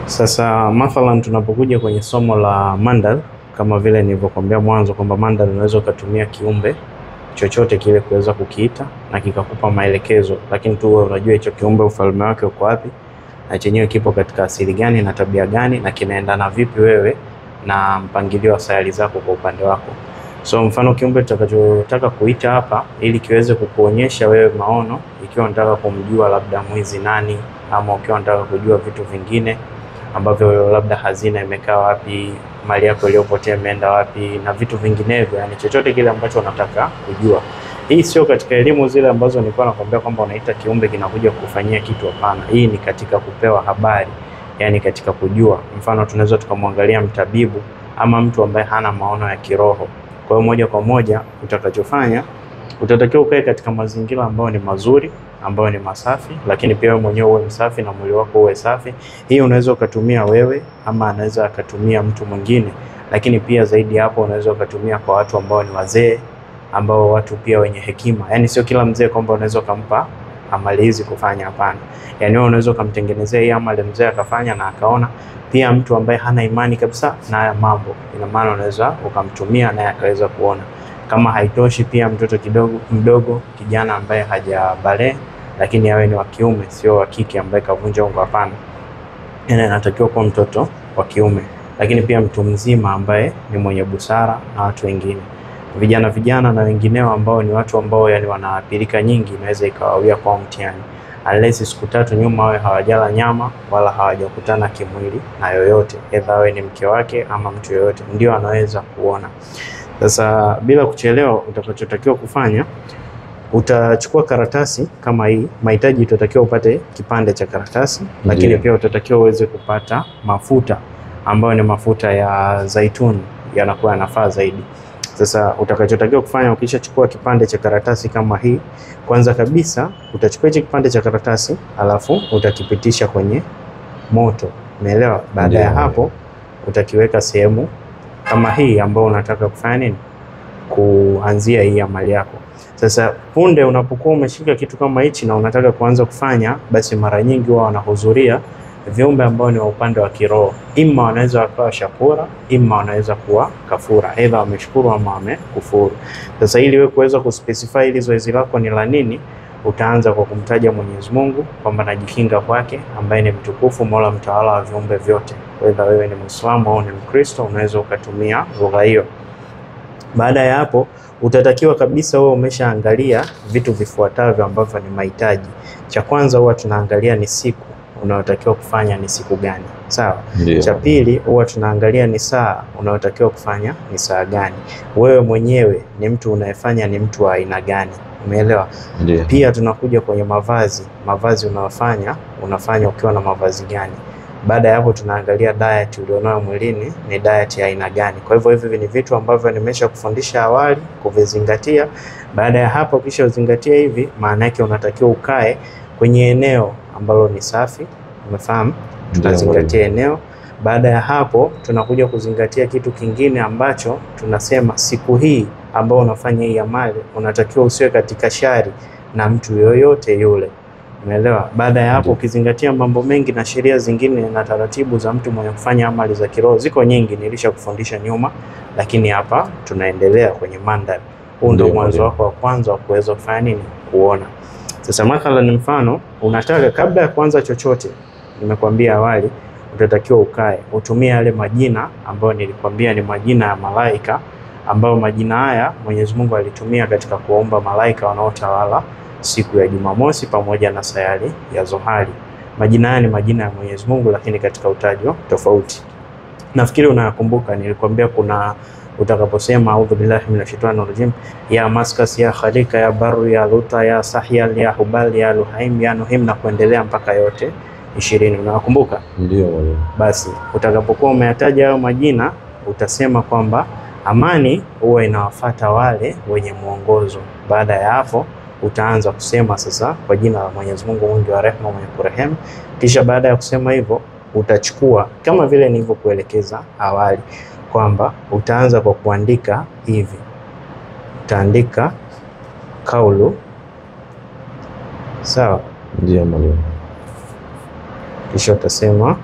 Sasa mathalan tunapokuja kwenye somo la mandal, kama vile nilivyokuambia mwanzo kwamba mandal unaweza ukatumia kiumbe chochote kile kuweza kukiita na kikakupa maelekezo, lakini tu wewe unajua hicho kiumbe ufalme wake uko wapi na chenyewe kipo katika asili gani na tabia gani na kinaendana vipi wewe na mpangilio wa sayari zako kwa upande wako. So mfano kiumbe tutakachotaka kuita hapa ili kiweze kukuonyesha wewe maono, ikiwa unataka kumjua labda mwizi nani, ama ukiwa unataka kujua vitu vingine ambavyo labda hazina imekaa wapi, mali yako iliyopotea imeenda wapi na vitu vinginevyo, yani chochote kile ambacho unataka kujua. Hii sio katika elimu zile ambazo nilikuwa nakwambia kwamba unaita kiumbe kinakuja kukufanyia kitu, hapana. Hii ni katika kupewa habari, yani katika kujua. Mfano tunaweza tukamwangalia mtabibu ama mtu ambaye hana maono ya kiroho. Kwa hiyo moja kwa moja utakachofanya, utatakiwa ukae katika mazingira ambayo ni mazuri, ambayo ni masafi, lakini pia wewe mwenyewe uwe msafi na mwili wako uwe safi. Hii unaweza ukatumia wewe ama anaweza akatumia mtu mwingine, lakini pia zaidi hapo unaweza ukatumia kwa watu ambao ni wazee, ambao watu pia wenye hekima. Yani sio kila mzee kwamba unaweza ukampa amali hizi kufanya, hapana. Yani wewe unaweza ukamtengenezea hii amali mzee akafanya na akaona. Pia mtu ambaye hana imani kabisa na haya mambo, ina maana unaweza ukamtumia naye akaweza kuona. Kama haitoshi, pia mtoto kidogo mdogo, kijana ambaye hajabale, lakini awe ni wa kiume, sio wa kike ambaye kavunja ungo, hapana. Yani anatakiwa kuwa mtoto wa kiume, lakini pia mtu mzima ambaye ni mwenye busara na watu wengine, vijana vijana na wengineo ambao ni watu ambao yani wanapilika nyingi, inaweza ikawawia kwa mtihani, unless siku tatu nyuma wawe hawajala nyama wala hawajakutana kimwili na yoyote, either awe ni mke wake ama mtu yoyote, ndio anaweza kuona. Sasa bila kuchelewa, utakachotakiwa kufanya, utachukua karatasi kama hii. Mahitaji, utatakiwa upate kipande cha karatasi, lakini pia utatakiwa uweze kupata mafuta ambayo ni mafuta ya zaituni, yanakuwa yanafaa zaidi. Sasa utakachotakiwa kufanya, ukishachukua kipande cha karatasi kama hii, kwanza kabisa utachukua hichi kipande cha karatasi alafu utakipitisha kwenye moto, umeelewa? Baada ya hapo utakiweka sehemu kama hii ambayo unataka kufanya nini, kuanzia hii amali yako. Sasa punde unapokuwa umeshika kitu kama hichi na unataka kuanza kufanya, basi mara nyingi huwa wanahudhuria viumbe ambao ni wa upande wa kiroho, ima wanaweza wakawa shakura, ima wanaweza kuwa kafura, aidha wameshukuru ama wamekufuru. Sasa ili wewe kuweza kuspecify ili zoezi lako ni la nini, utaanza kwa kumtaja Mwenyezi Mungu kwamba najikinga kwake, ambaye ni mtukufu, Mola mtawala wa viumbe vyote. Whether wewe ni Muislamu au ni Mkristo, unaweza ukatumia lugha hiyo. Baada ya hapo utatakiwa kabisa wewe umeshaangalia vitu vifuatavyo ambavyo ni mahitaji. Cha kwanza huwa tunaangalia ni siku unayotakiwa kufanya ni siku gani, sawa? Ndio. Cha pili huwa tunaangalia ni saa unayotakiwa kufanya ni saa gani. Wewe mwenyewe ni mtu unayefanya ni mtu wa aina gani, umeelewa? Ndio. Pia tunakuja kwenye mavazi, mavazi unayofanya unafanya ukiwa na mavazi gani. Baada ya hapo tunaangalia diet ulionayo mwilini ni diet ya aina gani. Kwa hivyo hivi ni vitu ambavyo nimesha kufundisha awali kuvizingatia. Baada ya hapo, kisha uzingatie hivi, maana yake unatakiwa ukae kwenye eneo ambalo ni safi, umefahamu? Tunazingatia eneo. Baada ya hapo, tunakuja kuzingatia kitu kingine ambacho tunasema siku hii ambao unafanya hii amali unatakiwa usiwe katika shari na mtu yoyote yule. Umeelewa? Baada ya hapo ukizingatia mambo mengi na sheria zingine na taratibu za mtu mwenye kufanya amali za kiroho ziko nyingi, nilishakufundisha nyuma, lakini hapa tunaendelea kwenye mandhari. Huu ndio mwanzo wako wa kwanza wa kuweza kufanya nini? Kuona. Sasa mathalan, mfano unataka kabla ya kuanza chochote, nimekuambia awali, utatakiwa ukae utumie yale majina ambayo nilikwambia ni majina ya malaika, ambayo majina haya Mwenyezi Mungu alitumia katika kuomba malaika wanaotawala siku ya Jumamosi pamoja na sayari ya Zohari. Majina haya ni majina ya Mwenyezi Mungu, lakini katika utajo tofauti. Nafikiri unayakumbuka, nilikwambia kuna utakaposema audhu billahi minashaitani rajim, ya maskas ya khalika ya baru ya luta ya sahyal ya hubal ya luhaim ya nuhim na kuendelea mpaka yote 20. Unakumbuka? Ndio mwalimu. Basi utakapokuwa umeyataja hayo majina utasema kwamba amani huwa inawafata wale wenye mwongozo. Baada ya hapo utaanza kusema sasa kwa jina la Mwenyezi Mungu mwingi wa rehema mwenye kurehemu. Kisha baada ya kusema hivyo utachukua kama vile nilivyokuelekeza awali kwamba utaanza kwa kuandika hivi, utaandika kaulu, sawa? Ndio mwalimu. Kisha utasema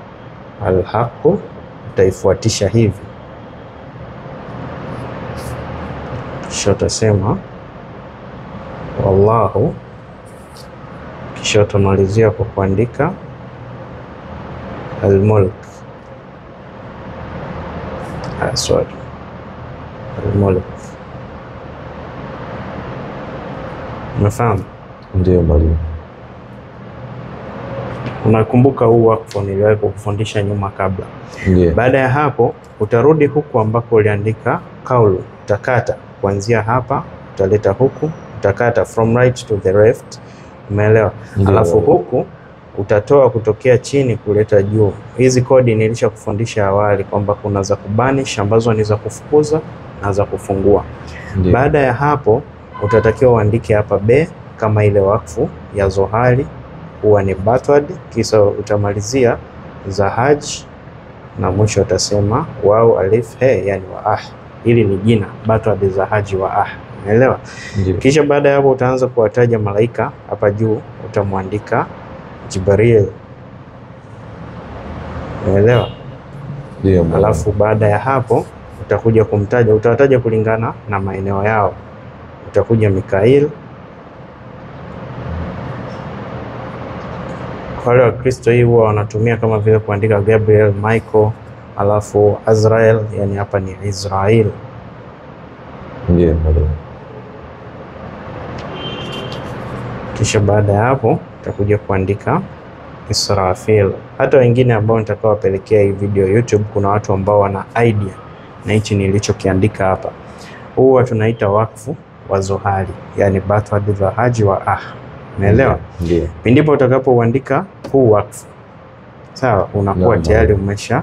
Alhaqu utaifuatisha hivi, kisha utasema wallahu, kisha utamalizia kwa kuandika almulk. Sorry, almulk. Umefahamu? Ndiyo mwalimu. Unakumbuka huu wakfu niliwahi kukufundisha nyuma kabla. Ndiyo. Baada ya hapo utarudi huku ambako uliandika kaulu, utakata kuanzia hapa utaleta huku, utakata from right to the left, umeelewa? Alafu huku utatoa kutokea chini kuleta juu. Hizi kodi nilishakufundisha awali kwamba kuna za kubanish ambazo ni za kufukuza na za kufungua. Ndiyo. Baada ya hapo utatakiwa uandike hapa be kama ile wakfu ya Zohali huwa ni batwad, kisha utamalizia zahaj na mwisho utasema wau alif he, yani wa ah. Hili ni jina batwad zahaji wa ah, umeelewa? Ndiyo. Kisha baada ya hapo utaanza kuwataja malaika hapa juu, utamwandika Jibril, umeelewa? Ndiyo. Alafu baada ya hapo utakuja kumtaja, utawataja kulingana na maeneo yao. Utakuja Mikail. Kwa wale wa Kristo hii huwa wanatumia kama vile kuandika Gabriel, Michael, alafu Azrael, yani hapa ni Israel. Ndiyo mwalimu. Kisha baada ya hapo utakuja kuandika Israfil. Hata wengine ambao nitakaowapelekea hii video YouTube, kuna watu ambao wana idea na hichi nilichokiandika hapa. Huwa tunaita wakfu wa Zohali, yani batwad zahaji wa ah. Umeelewa? Ndiyo. Pindipo utakapouandika huu wakfu, sawa, unakuwa tayari umesha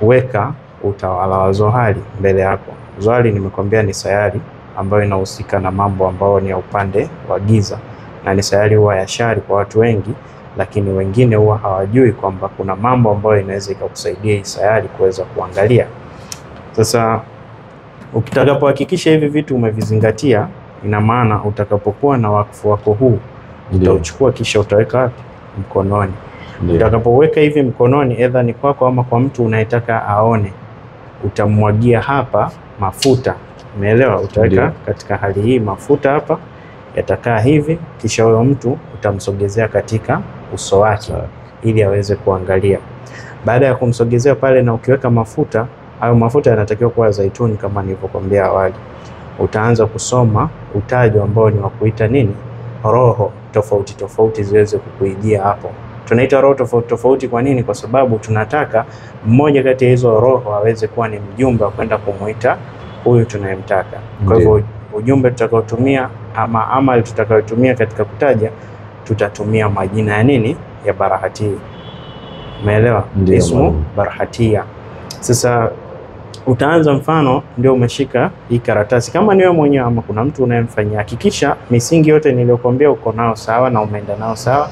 weka utawala wa Zohali mbele yako. Zohali nimekwambia ni sayari ambayo inahusika na mambo ambayo ni ya upande wa giza, na ni sayari huwa ya shari kwa watu wengi, lakini wengine huwa hawajui kwamba kuna mambo ambayo inaweza ikakusaidia hii sayari kuweza kuangalia. Sasa utakapohakikisha hivi vitu umevizingatia, ina maana utakapokuwa na wakfu wako huu utauchukua kisha utaweka wapi? Mkononi. Utakapoweka hivi mkononi, edha ni kwako ama kwa mtu unayetaka aone, utamwagia hapa mafuta, umeelewa? Utaweka katika hali hii mafuta hapa yatakaa hivi, kisha huyo mtu utamsogezea katika uso wake ili aweze kuangalia. Baada ya kumsogezea pale na ukiweka mafuta, hayo mafuta yanatakiwa kuwa zaituni kama nilivyokuambia awali. Utaanza kusoma utajo ambao ni wa kuita nini, roho tofauti tofauti ziweze kukuijia hapo. Tunaita roho tofauti tofauti kwa nini? Kwa sababu tunataka mmoja kati ya hizo roho aweze kuwa ni mjumbe wa kwenda kumuita huyu tunayemtaka. Kwa hivyo ujumbe tutakaotumia ama amali tutakayotumia katika kutaja, tutatumia majina ya nini, ya barahati. Umeelewa? Ismu barhatia. Sasa utaanza mfano, ndio umeshika hii karatasi, kama ni wewe mwenyewe ama kuna mtu unayemfanyia, hakikisha misingi yote niliyokuambia uko nao sawa na umeenda nao sawa.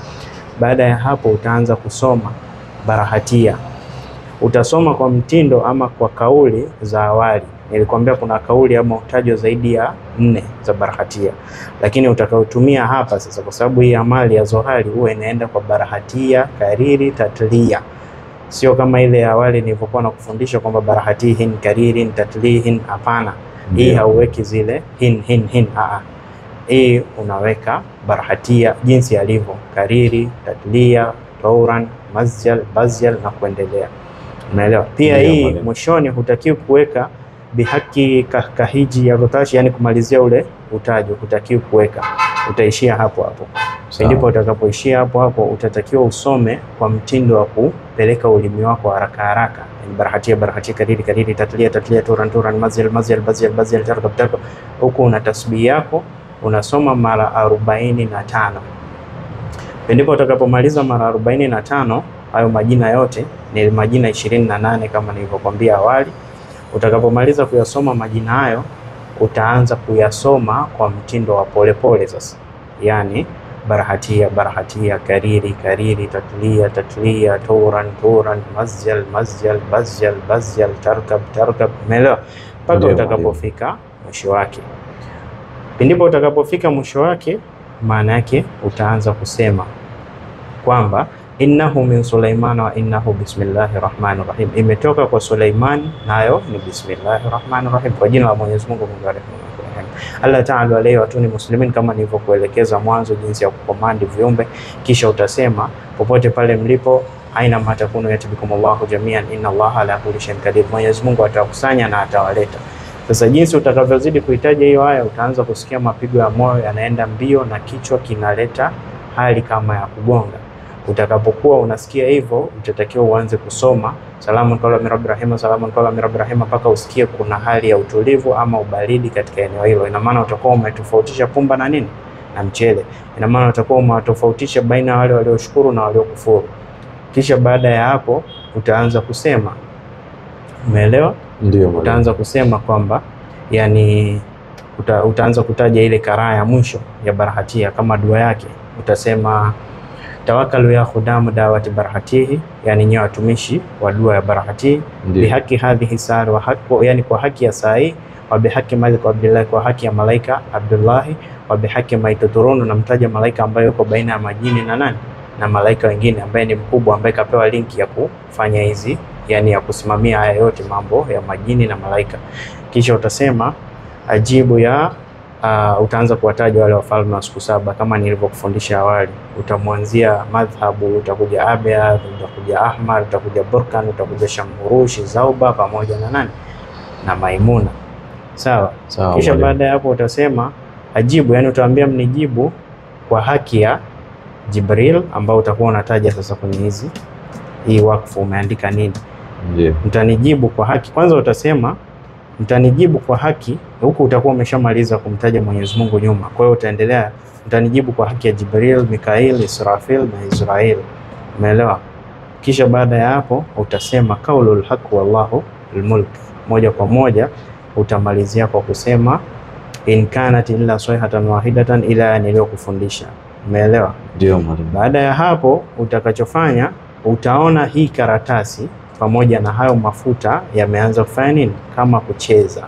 Baada ya hapo utaanza kusoma barahatia. Utasoma kwa mtindo ama kwa kauli za awali. Nilikwambia kuna kauli ama utajo zaidi ya 4 za barahatia, lakini utakaotumia hapa sasa, kwa sababu hii amali ya Zohali huwa inaenda kwa barahatia, kariri, tatlia, sio kama ile ya awali nilivyokuwa nakufundisha kwamba barahatihin, karirin, tatlihin. Hapana, hii hauweki zile hin hin hin. Hii unaweka barahatia jinsi alivyo, kariri, tatlia, tauran, mazjal, bazyal na kuendelea. Unaelewa? Pia hii mwishoni hutakiwi kuweka bihaki kahiji ya rotashi, yani kumalizia ule utajo hutakiwi kuweka, utaishia hapo hapo. Ndipo utakapoishia hapo hapo utatakiwa usome kwa mtindo wa kupeleka ulimi wako haraka haraka, yani barahatia barahatia, kariri kariri, tatlia tatlia, turan turan, mazil mazil, bazil bazil, tarkab tarkab. Huko una tasbihi yako unasoma mara 45. Ndipo utakapomaliza mara 45, hayo majina yote ni majina 28 kama nilivyokuambia awali. Utakapomaliza kuyasoma majina hayo, utaanza kuyasoma kwa mtindo wa polepole sasa, yani barahatia barahatia, kariri kariri, tatlia tatlia, turan turan, mazjal mazjal, bazyal bazyal, tarkab tarkab. Umeelewa? Mpaka utakapofika mwisho wake. Ndipo utakapofika mwisho wake, maana yake utaanza kusema kwamba Innahu min Sulaiman wa innahu bismillahir rahmanir rahim, imetoka kwa Suleiman nayo ni bismillahir rahmanir rahim, kwa jina la Mwenyezi Mungu mwingi wa rehema. Allah ta'ala alayhi watuni muslimin, kama nilivyokuelekeza mwanzo jinsi ya kukomandi viumbe. Kisha utasema popote pale mlipo, aina matakunu yatibikumullahu jamian inna Allaha ala kulli shay'in qadir, Mwenyezi Mungu atawakusanya na atawaleta. Sasa jinsi utakavyozidi kuitaja hiyo aya, utaanza kusikia mapigo ya moyo yanaenda mbio na kichwa kinaleta hali kama ya kugonga. Utakapokuwa unasikia hivyo, utatakiwa uanze kusoma salamun qawlan min rabbir rahim, salamun qawlan min rabbir rahim, mpaka usikie kuna hali ya utulivu ama ubaridi katika eneo hilo. Ina maana utakuwa umetofautisha pumba na nini na mchele. Ina maana utakuwa umetofautisha baina ya wale walioshukuru na waliokufuru. Kisha baada ya hapo utaanza kusema, umeelewa? Ndiyo mwalimu. Utaanza kusema kwamba yani, utaanza kutaja ile karaa ya mwisho ya Barhatia kama dua yake. Utasema tawakalu ya khudamu dawati barhatihi, yani nyewe watumishi wa dua ya Barhatihi, Ndiyo. bihaki hadhihi sar wa haki, yani kwa haki ya saa, wa bihaki malik Abdullah, kwa haki ya malaika Abdullahi, wa bihaki maitoturunu, namtaja malaika ambaye yuko baina ya majini na nani na malaika wengine, ambaye ni mkubwa, ambaye kapewa linki ya kufanya hizi, yani ya kusimamia haya yote mambo ya majini na malaika. Kisha utasema ajibu ya utaanza kuwataja wale wafalme wa siku saba kama nilivyokufundisha awali. Utamwanzia madhhabu, utakuja Abyad, utakuja Ahmar, utakuja Burkan, utakuja Shamhurushi, Zauba pamoja na nani na Maimuna. Sawa. Sawa Kisha mwalimu. baada ya hapo utasema ajibu, yani utaambia mnijibu kwa haki ya Jibril, ambao utakuwa unataja sasa kwenye hizi hii wakfu umeandika nini. Ndiyo. Mtanijibu kwa haki. Kwanza utasema mtanijibu kwa haki, huku utakuwa umeshamaliza kumtaja Mwenyezi Mungu nyuma. Kwa hiyo utaendelea mtanijibu kwa haki ya Jibril, Mikail, Israfil na Israil. Umeelewa? Kisha baada ya hapo utasema kaulul haq wallahu almulk. Moja kwa moja utamalizia kwa kusema in kanat illa sayhatan wahidatan, ila niliyokufundisha. Umeelewa? Ndiyo mwalimu. Baada ya hapo utakachofanya, utaona hii karatasi pamoja na hayo mafuta yameanza kufanya nini, kama kucheza.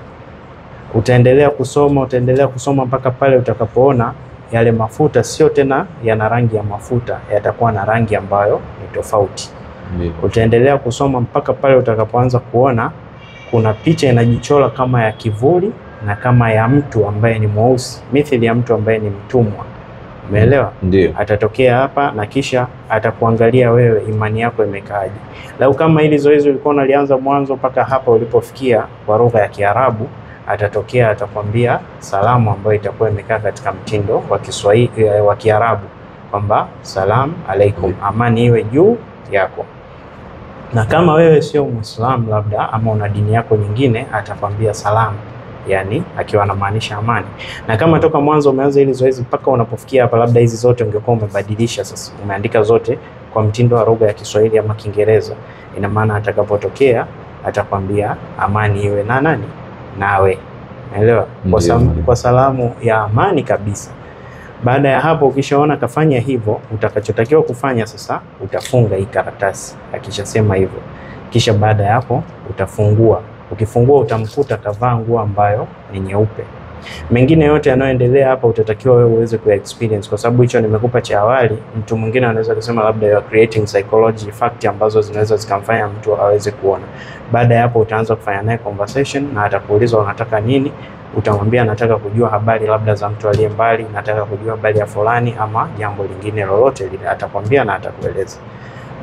Utaendelea kusoma, utaendelea kusoma mpaka pale utakapoona yale mafuta sio tena yana rangi ya mafuta, yatakuwa na rangi ambayo ni tofauti. Ndiyo. Utaendelea kusoma mpaka pale utakapoanza kuona kuna picha inajichora kama ya kivuli na kama ya mtu ambaye ni mweusi, mithili ya mtu ambaye ni mtumwa. Umeelewa? Ndiyo. Atatokea hapa na kisha atakuangalia wewe imani yako imekaaje. Lau kama hili zoezi ulikuwa unalianza mwanzo mpaka hapa ulipofikia kwa lugha ya Kiarabu, atatokea atakwambia salamu ambayo itakuwa imekaa katika mtindo wa Kiswahili wa Kiarabu kwamba salam alaikum, amani iwe juu yako. Na kama wewe sio Muislamu labda ama una dini yako nyingine, atakwambia salamu, yani akiwa anamaanisha amani. Na kama toka mwanzo umeanza hili zoezi mpaka unapofikia hapa, labda hizi zote ungekuwa umebadilisha sasa, umeandika zote kwa mtindo wa lugha ya Kiswahili ama Kiingereza, ina maana atakapotokea atakwambia amani iwe na nani nawe. Umeelewa? Kwa salamu ya amani kabisa. Baada ya hapo, ukishaona kafanya hivyo, utakachotakiwa kufanya sasa, utafunga hii karatasi akishasema hivyo. Kisha baada ya hapo utafungua. Ukifungua utamkuta kavaa nguo ambayo ni nyeupe. Mengine yote yanayoendelea hapa utatakiwa wewe uweze ku experience, kwa sababu hicho nimekupa cha awali. Mtu mwingine anaweza kusema labda you are creating psychology fact ambazo zinaweza zikamfanya mtu aweze kuona. Baada ya hapo utaanza kufanya naye conversation na atakuuliza unataka nini. Utamwambia nataka kujua habari labda za mtu aliye mbali, nataka kujua habari ya fulani ama jambo lingine lolote lile, atakwambia na atakueleza.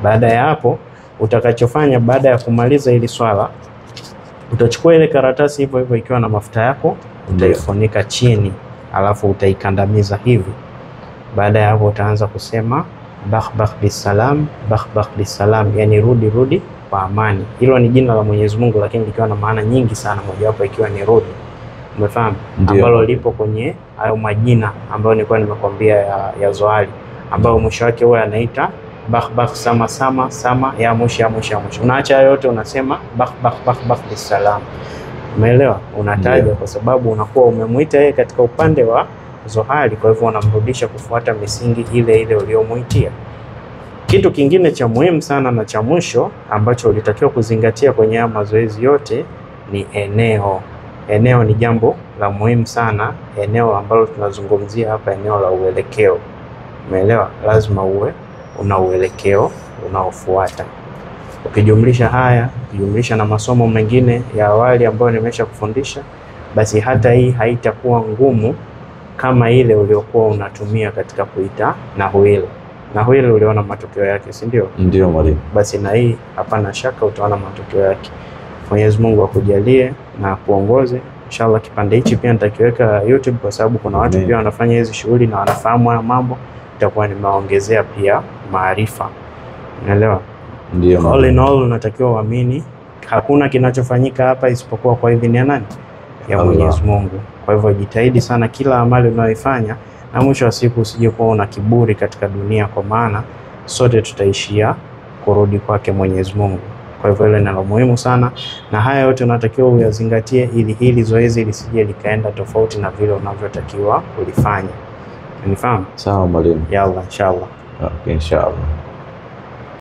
Baada ya hapo utakachofanya baada ya kumaliza hili swala, utachukua ile karatasi hivyo hivyo ikiwa na mafuta yako, utaifunika chini, alafu utaikandamiza hivi. Baada ya hapo utaanza kusema bakh bakh bisalam, bakh bakh bisalam, yani rudi rudi kwa amani. Hilo ni jina la Mwenyezi Mungu, lakini likiwa na maana nyingi sana, mojawapo ikiwa ni rudi. Umefahamu? Ambalo lipo kwenye hayo majina ambayo nilikuwa nimekwambia ya Zohari, ambayo mwisho wake huwa yanaita bakh bakh sama sama sama ya mwisho ya mwisho ya mwisho. Unaacha yote unasema bakh bakh bakh bakh bisalam. Umeelewa? Unataja kwa sababu unakuwa umemuita yeye katika upande wa Zohari, kwa hivyo unamrudisha kufuata misingi ile ile uliyomuitia. Kitu kingine cha muhimu sana na cha mwisho ambacho ulitakiwa kuzingatia kwenye haya mazoezi yote ni eneo. Eneo ni jambo la muhimu sana, eneo ambalo tunazungumzia hapa, eneo la uelekeo. Umeelewa? Lazima uwe una uelekeo unaofuata. Ukijumlisha haya, ukijumlisha na masomo mengine ya awali ambayo nimesha kufundisha, basi hata hii haitakuwa ngumu kama ile uliokuwa unatumia katika kuita Nahuil. Nahuil uliona matokeo yake, si ndio? Ndiyo mwalimu. Basi na hii hapana shaka utaona matokeo yake. Mwenyezi Mungu akujalie na akuongoze. Inshallah kipande hichi pia nitakiweka YouTube kwa sababu kuna watu Amen. pia wanafanya hizi shughuli na wanafahamu haya mambo, itakuwa nimewaongezea pia maarifa. Unaelewa? Ndiyo All in mwalimu. all, unatakiwa uamini hakuna kinachofanyika hapa isipokuwa kwa idhini ya nani? Ya Allah. Mwenyezi Mungu. Kwa hivyo jitahidi sana kila amali unayoifanya, na mwisho wa siku usije kuwa una kiburi katika dunia, kwa maana sote tutaishia kurudi kwake Mwenyezi Mungu. Kwa hivyo hilo ni la muhimu sana, na haya yote unatakiwa uyazingatie, ili hili zoezi lisije likaenda tofauti na vile unavyotakiwa kulifanya. Unifahamu? Sawa mwalimu. Yalla, inshallah. Okay, inshallah.